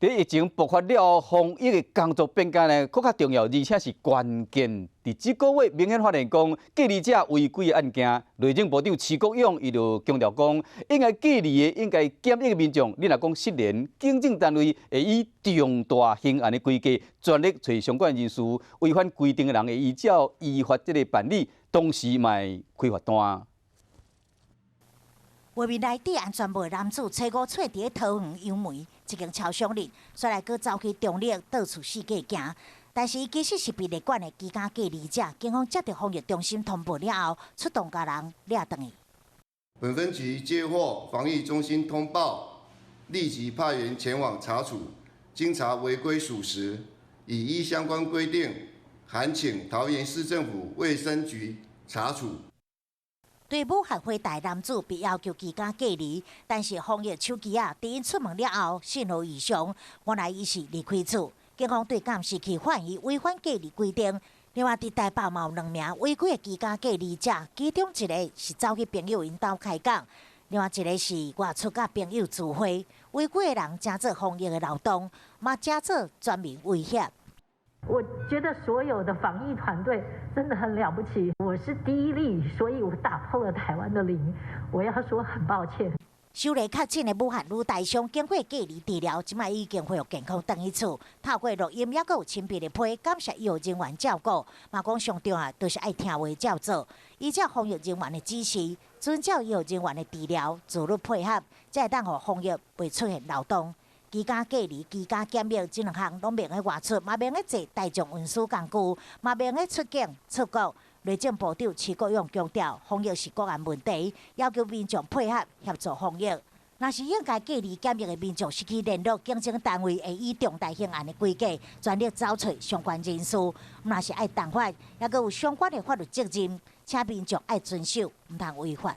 佇疫情爆發了後，防疫的工作變甲呢，閣較重要，而且是關鍵。佇這個月明顯發現講，隔離者違規的案件，內政部長徐國勇伊就強調講，應該隔離的、應該檢疫的民眾，你若講失聯，警政單位會以重大刑案的規格，全力揣相關人士，違反規定的人會依照依法這个辦理，同時嘛會開罰單。畫面內底安全帽的男子，初五揣佇咧桃園楊梅一間超商裡，煞來閣走去中壢到處四界行。但是伊其實是被列管的居家隔離者，警方接到防疫中心通報了後，出動共人掠轉去。本分局接獲防疫中心通報，立即派員前往查處，經查違規屬實，已依相關規定，函請桃園市政府衛生局查處。對武漢回台男子被要求居家隔離，但是防疫手機仔，佇𪜶出門了後信號異常，原來伊是離開厝。警方對監視器發現伊違反隔離規定。另外，佇台北嘛有兩名違規的居家隔離者，其中一个是走去朋友𪜶兜開講，另外一个是外出佮朋友聚會。違規的人成做防疫的漏洞，嘛成做全民威脅。我覺得所有的防疫團隊真的很了不起。我是第一例，所以我打破了台灣的零。我要說很抱歉。首例確診的武漢女台商經過隔離治療，這擺已經恢復健康，轉去厝。透過錄音，猶閣有親筆的批，感謝醫護人員照顧。嘛講上重要就是愛聽話照做，依照防疫人員的指示，遵照醫護人員的治療，自律配合，才會當予防疫袂出現漏洞。居家隔離、居家檢疫，這兩項攏袂用外出，嘛袂用坐大眾運輸工具，嘛袂用出境出國。內政部長徐國勇強調，防疫是國安問題，要求民眾配合協助防疫。若是應該隔離檢疫的民眾失去聯絡，警政單位會以重大刑案的規格，全力找揣相關人士。若是愛重罰，猶閣有相關的法律責任，請民眾愛遵守，毋通違法。